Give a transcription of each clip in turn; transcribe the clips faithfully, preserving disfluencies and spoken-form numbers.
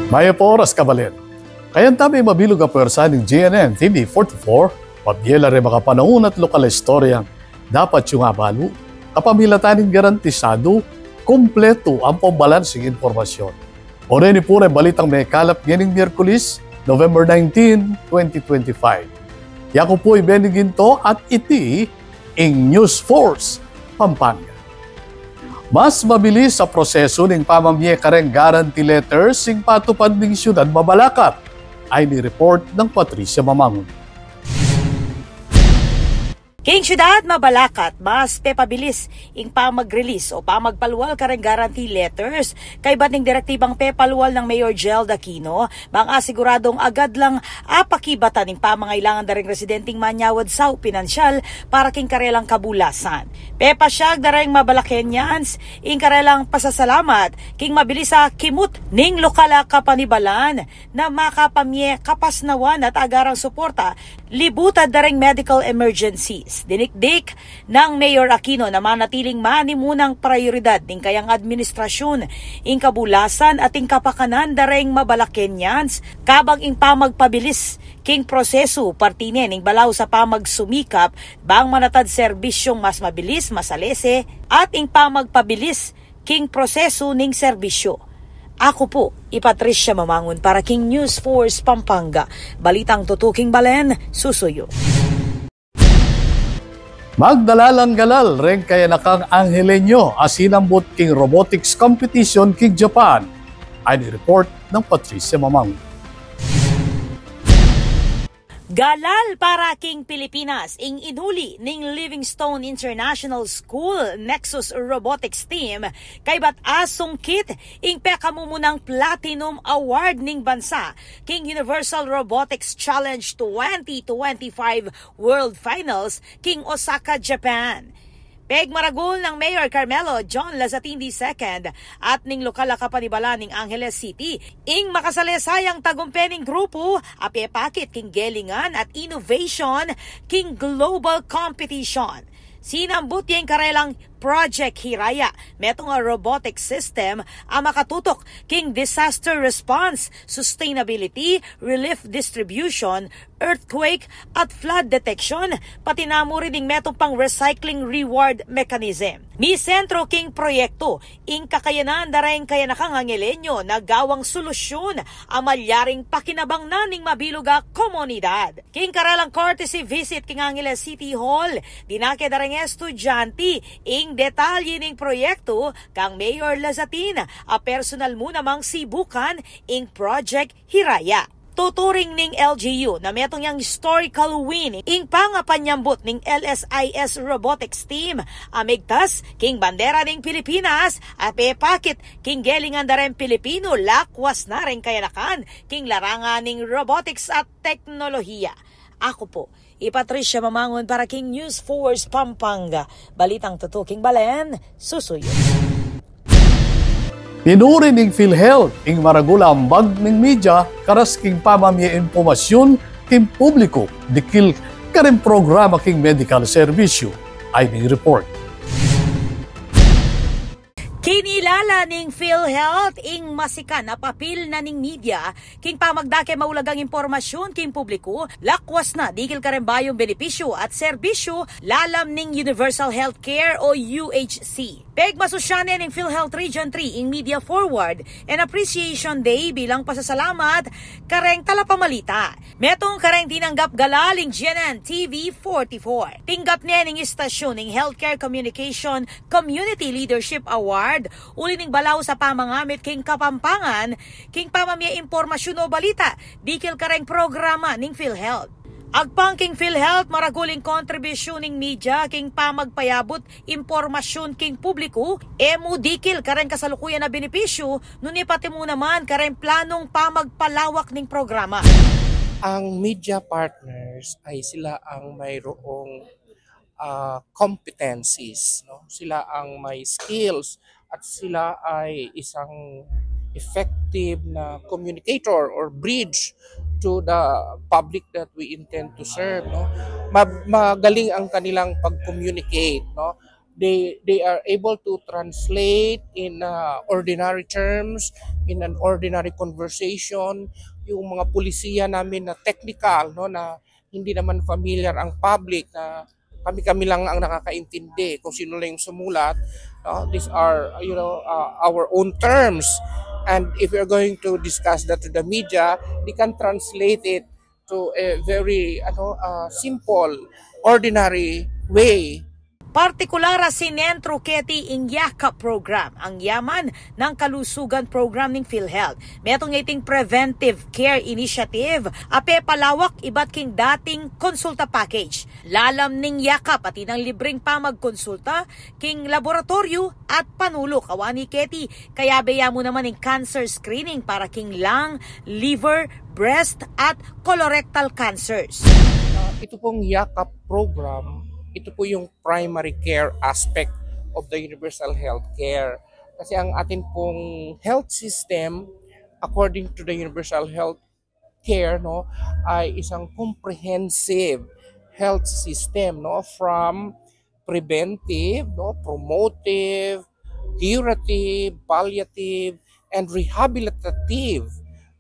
Mayap a oras, kabalen. Kayang tame mabilug a pwersa ning G N N T V forty-four, pabie la reng makapanaun at lokal a istoryang dapat yung abalu, kapamilatan ning garantisadu, kumpletu ampong balansing impormasyon. O reni pu reng balitang mekalap ngening Miyerkules, November nineteen, twenty twenty-five. Yaku pu i Benny Ginto at iti ing News Force Pampanga. Mas mabilis a prosesu ning pamamie kareng guarantee letters ing patupad ning Syudad Mabalacat. Ay ni report nang Patricia Mamangun. King Syudad Mabalacat, mas pepabilis ing pamag-release o pamagpalwal kareng guarantee letters kaybat ning direktibang pepalwal nang Mayor Gerald Aquino, bang asiguradung agad lang apakibatan ing pamangailangan da reng residenteng manyawad sau pinansyal para king karelang kabulasan. Pepasyag da reng Mabalaqueñans ing karelang pasasalamat king mabilis a kimut ning lokal a kapanibalan na makapamie kapasnawan at agarang suporta libutad da reng medical emergencies. Dinikdik nang Mayor Aquino na manatiling manimunang prayoridad ning kayang administrasyun ing kabulasan at ing kapakanan da reng Mabalaqueñans, kabang ing pamagpabilis king prosesu, parti ne ning balaus a pamagsumikap bang manatad serbisyung mas mabilis, masalese, at ing pamagpabilis king prosesu ning serbisyu. Aku pu i Patricia Mamangun para king News Force Pampanga. Balitang tutuking balen, susuyu. Magdalalang galal reng kayanakang Angeleno a sinambut king robotics competition king Japan. Ay ni report nang Patricia Mamangun. Galal para king Pilipinas ing inuli ning Livingstone International School Nexus Robotics Team kaybat asungkit ing pekamumunang Platinum Award ning bansa king Universal Robotics Challenge twenty twenty-five World Finals king Osaka, Japan. Pegmaragul nang Mayor Carmelo John Lazatin the second at ning lokal a kapanibalan ning Angeles City ing makasalesayang tagumpe ning grupu a pepakit king gelingan at innovation king global competition. Sinambut ya ing karelang Project Hiraya, metung a robotic system a makatutok king disaster response, sustainability, relief distribution, earthquake at flood detection, pati na mu rin ding metung pang recycling reward mechanism. Misentro king proyektu ing kakayanan da reng kayanakang Angelenyo na gawang solusyun a malyaring pakinabang na ning mabilug a komunidad. King karelang courtesy visit king Angeles City Hall, dinake da reng estudyante ing detalye ning proyektu kang Mayor Lazatin a personal mu namang sibukan ing Project Hiraya. Tuturing ning L G U na metung yang historical win ing pangapanyambut ning L S I S Robotics Team a migtas king bandera ning Pilipinas a pepakit king gelingan da reng Pilipinu lakwas na reng kayanakan king larangan ning robotics at teknolohiya. Aku pu i Patricia Mamangun para king News Force Pampanga. Balitang tutuking balen, susuyu. Pinuri ning PhilHealth ing maragul a ambag ning media karas king pamamie impormasyun king publiku dikil karing programa king medikal serbisyu. Ay ning report. Kinilala ning PhilHealth ing masikan a papil na ning media king pamagdake maulagang impormasyun king publiku, lakwas na dikil karing bayung benepisyu at serbisyu lalam ning Universal Healthcare o U H C. Pegmasusyan ne ning PhilHealth Region three ing Media Forward and Appreciation Day bilang pasasalamat kareng talapamalita. Metung kareng tinanggap galal ing G N N T V forty-four. Tinggap ne ning istasyun ing Healthcare Communication Community Leadership Award uli ning balaus a pamangamit king Kapampangan king pamamie impormasyun o balita dikil kareng programa ning PhilHealth. Agpang king PhilHealth, maragul ing kontribusyun ning media king pamagpayabut impormasyun king publiku, e mu dikil kareng kasalukuyan a benepisyu, nune pati mu naman kareng planung pamagpalawak ning programa. Ang media partners ay sila ang mayroong, ah, competencies, no? Sila ang may skills at sila ay isang effective na communicator or bridge to the public that we intend to serve, no? Ma-, magaling ang kanilang pag-communicate, no? they they are able to translate in, uh, ordinary terms, in an ordinary conversation, yung mga pulisiya namin na technical, no, na hindi naman familiar ang public, na kami-kami lang ang nakakaintindi kung sino lang yung sumulat, no? These are, you know, uh, our own terms. And if you're going to discuss that to the media, they can translate it to a very, ano, uh, simple, ordinary way. Partikular a sinentro keti ing YACAP program, ang Yaman ng Kalusugan program ning PhilHealth. Metung ya iting preventive care initiative a pepalawak ibat king dating konsulta package. Lalam ning YACAP, atin nang libreng pamagkonsulta king laboratoryo at panulu kawani keti, kayabe ya mu naman ing cancer screening para king lung, liver, breast at colorectal cancers. Ah, ito pong YACAP program, ito po yung primary care aspect of the universal health care. Kasi ang atin pong health system, according to the universal health care, no, ay isang comprehensive health system, no, from preventive, no, promotive, curative, palliative, and rehabilitative.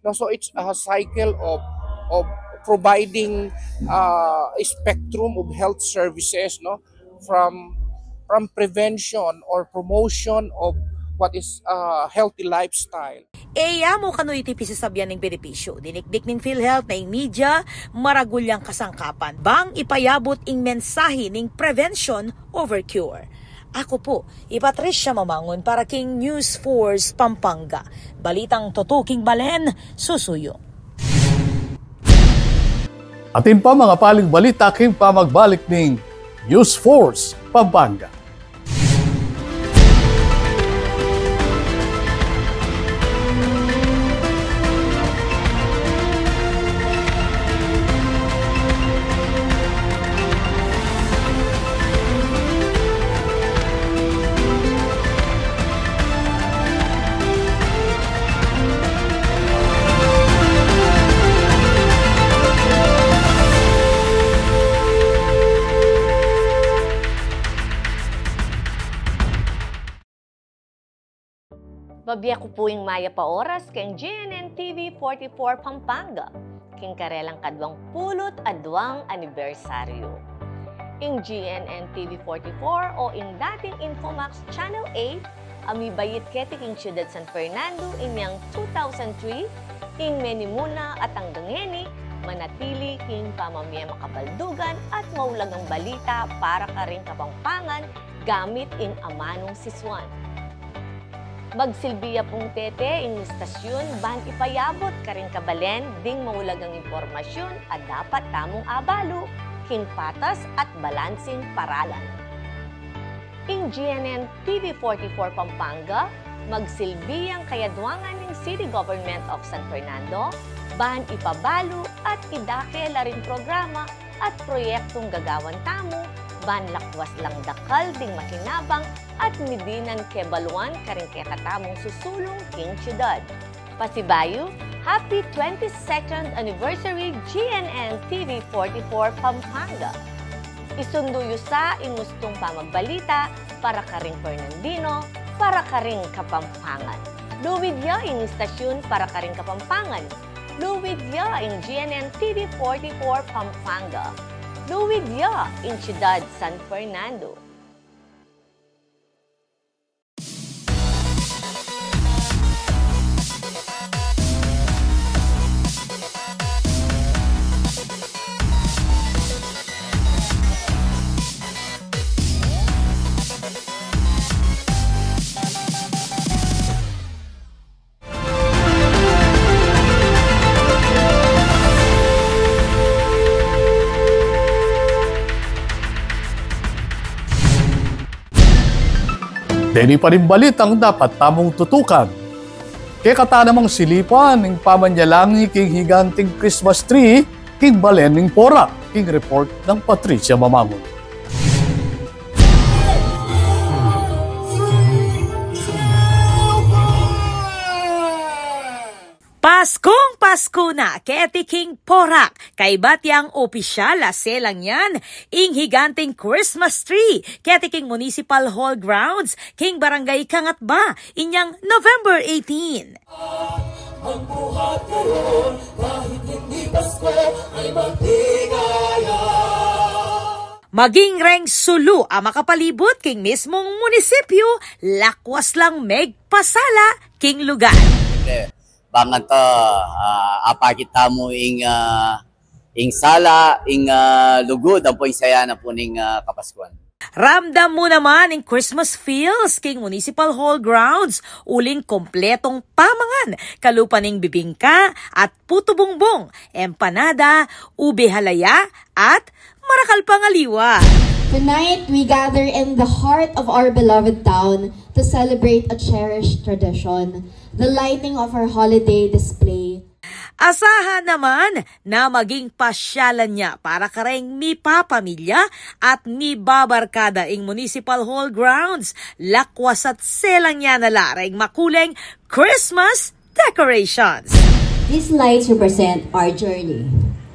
No, so it's a cycle of of providing, uh, a spectrum of health services, no, from from prevention or promotion of what is a healthy lifestyle. E ya mu kanu iti pisasabyan ning benepisyu. Dinikdik ning PhilHealth na ing media, maragul yang kasangkapan bang ipayabut ing mensahe ning prevention over cure. Aku pu, i Patricia Mamangun para king News Force Pampanga. Balitang tutuking balen, susuyu. Atin pa mga paling balita king pamagbalik ning News Force Pampanga. Mabie ku pu ing mayap a oras keng G N N T V forty-four Pampanga, king karelang kaduang pulu't aduang anibersaryu. Ing G N N T V forty-four o ing dating Infomax Channel eight a mibait keti king Siyudad San Fernando inyang two thousand three, ing menimuna at anggang ngeni manatili king pamamie makabaldugan at maulagang balita para karing Kapampangan gamit ing amanung sisuan. Magsilbi ya pung tete ing istasyun ban ipayabut karing kabalen ding maulagang impormasyun a dapat tamung abalu king patas at balansing paralan. Ing G N N T V forty-four Pampanga, magsilbi yang kayaduangan ning City Government of San Fernando, ban ipabalu at idake la ring programa at proyektung gagawan tamu, ban lakwas lang dakal ding makinabang at midinan kebaluan karing kekatamung susulung king siyudad. Pasibayu, happy twenty-second anniversary G N N T V forty-four Pampanga. Isundu yu sa ing ustung pamagbalita para karing Fernandino, para karing Kapampangan. Luid ya ing istasyun para karing Kapampangan. Luid ya ing G N N T V forty-four Pampanga. Luid ya ing Siyudad San Fernando. Deni pa ring balitang dapat tamung tutukan. Kekata namang silipan ing pamanyalangi king higanting Christmas tree king balen ning Porac, king report nang Patricia Mamangun. Paskung Pasku na keti king Porac, kaybat yang opisyal a selang yan ing higanteng Christmas tree keti king Municipal Hall grounds king Barangay Cangatba inyang November eighteen. Magbuhat ngayon, kahit hindi Pasko, ay magligaya. Maging reng sulu a makapalibut king mismung munisipyu, lakwas lang megpasala king lugar. Siyempre, bang ita, ah, apakit tamu ing, ah, ing sala, ing, ah, lugud, ampo ing saya na pu ning, ah, Kapaskuan. Ramdam mu naman ing Christmas feels king Municipal Hall grounds, uling kompletong pamangan, kalupa ning bibingka at putu bungbung, empanada, ube halaya, at marakal pang aliwa. Tonight, we gather in the heart of our beloved town to celebrate a cherished tradition, the lighting of our holiday display. Asahan naman na maging pasyalan ya para kareng mipapamilya at mibabarkada ing Municipal Hall grounds, lakwas at selang ya na la reng makuleng Christmas decorations. These lights represent our journey.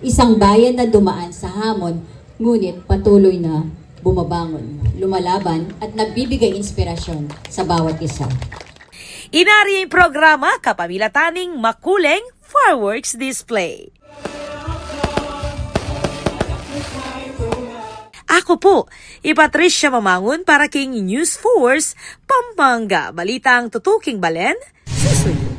Isang bayan na dumaan sa hamon, ngunit patuloy na bumabangon, lumalaban, at nagbibigay inspirasyon sa bawat isa. Inari ing programa kapamilatan ning makuleng fireworks display. Aku pu i Patricia Mamangun para king News Force Pampanga. Balitang tutuking balen, susuyu.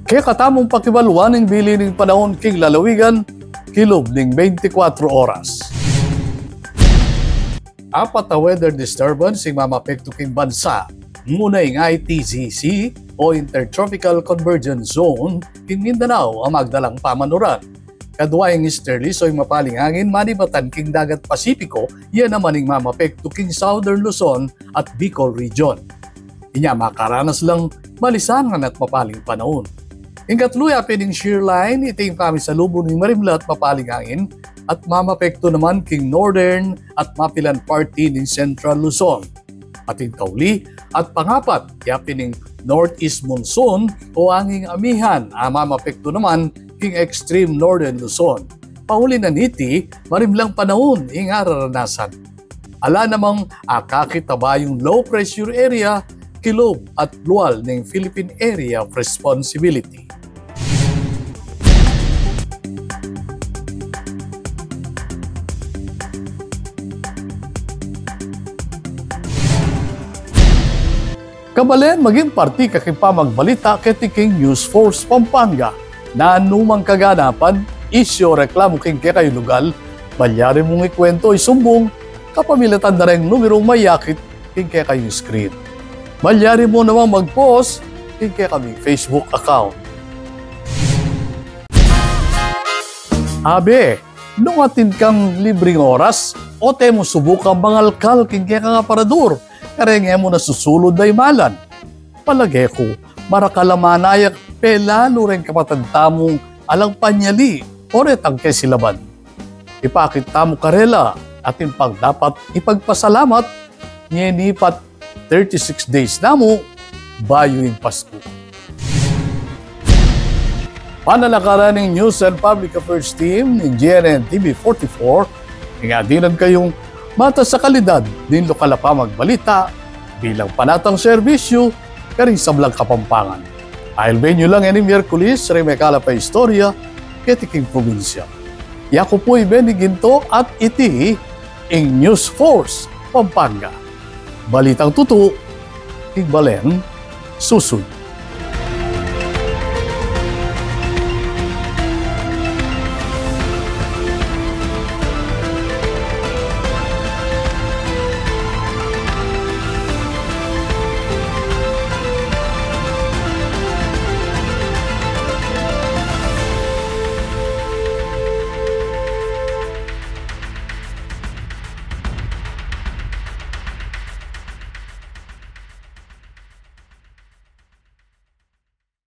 Kekatamung pakibaluan ing bili ning panaun king lalawigan kilub ning beintikwatro oras. Apat a weather disturbance ing mamapektu king bansa. Muna ing I T Z C o Intertropical Convergence Zone king Mindanao a magdalang pamanuran. Kadwa ing easterlies o ing mapaling angin manibatan king dagat Pasipiko, ya naman ing mamapektu king Southern Luzon at Bicol Region. Inya makaranas lang malisangan at mapaling panaun. Ing katlu yapin ing shear line, iti ing pamisalubung ning marimla at mapaling angin at mamapektu naman king northern at mapilan parti ning Central Luzon. At ing kauli at pangapat, yapin ing northeast monsoon o anging amihan a mamapektu naman king extreme northern Luzon. Pauli na niti, marimlang panaun ing araranasan. Ala namang akakit a bayung low pressure area kilub at lual ning Philippine Area of Responsibility. Kabalen, maging parti ka king pamagbalita keti king News Force Pampanga. Nanu mang kaganapan, isyu o reklamu king kekayung lugal, malyari mung ikuwentu o isumbung kapamilatan da reng numerung mayakit king kekayung screen. Malyari mu namang mag-post king kekaming Facebook account. Abe, nung atin kang libreng oras, o te mu subukang mangalkal king kekang aparador, kareng e mu na susulud a imalan. Palage ku, marakal a manayak, pelalu reng kapatad tamung alang panyali o retang kesilaban. Ipakit tamu karela atin pang dapat ipagpasalamat, ngeni pat thirty-six days na mu bayu ing Pasku. Panalakaran ning News and Public Affairs Team ning G N N T V forty-four, ing adinan kayung matas a kalidad ning lokal a pamagbalita bilang panatang serbisyu karing sablang Kapampangan. Ailben yu lang ini Miyerkules, reng mekalap a istorya keti king probinsya. Yaku pu i Benny Ginto at iti ing News Force Pampanga. Balitang tutu, king balen, susuyu.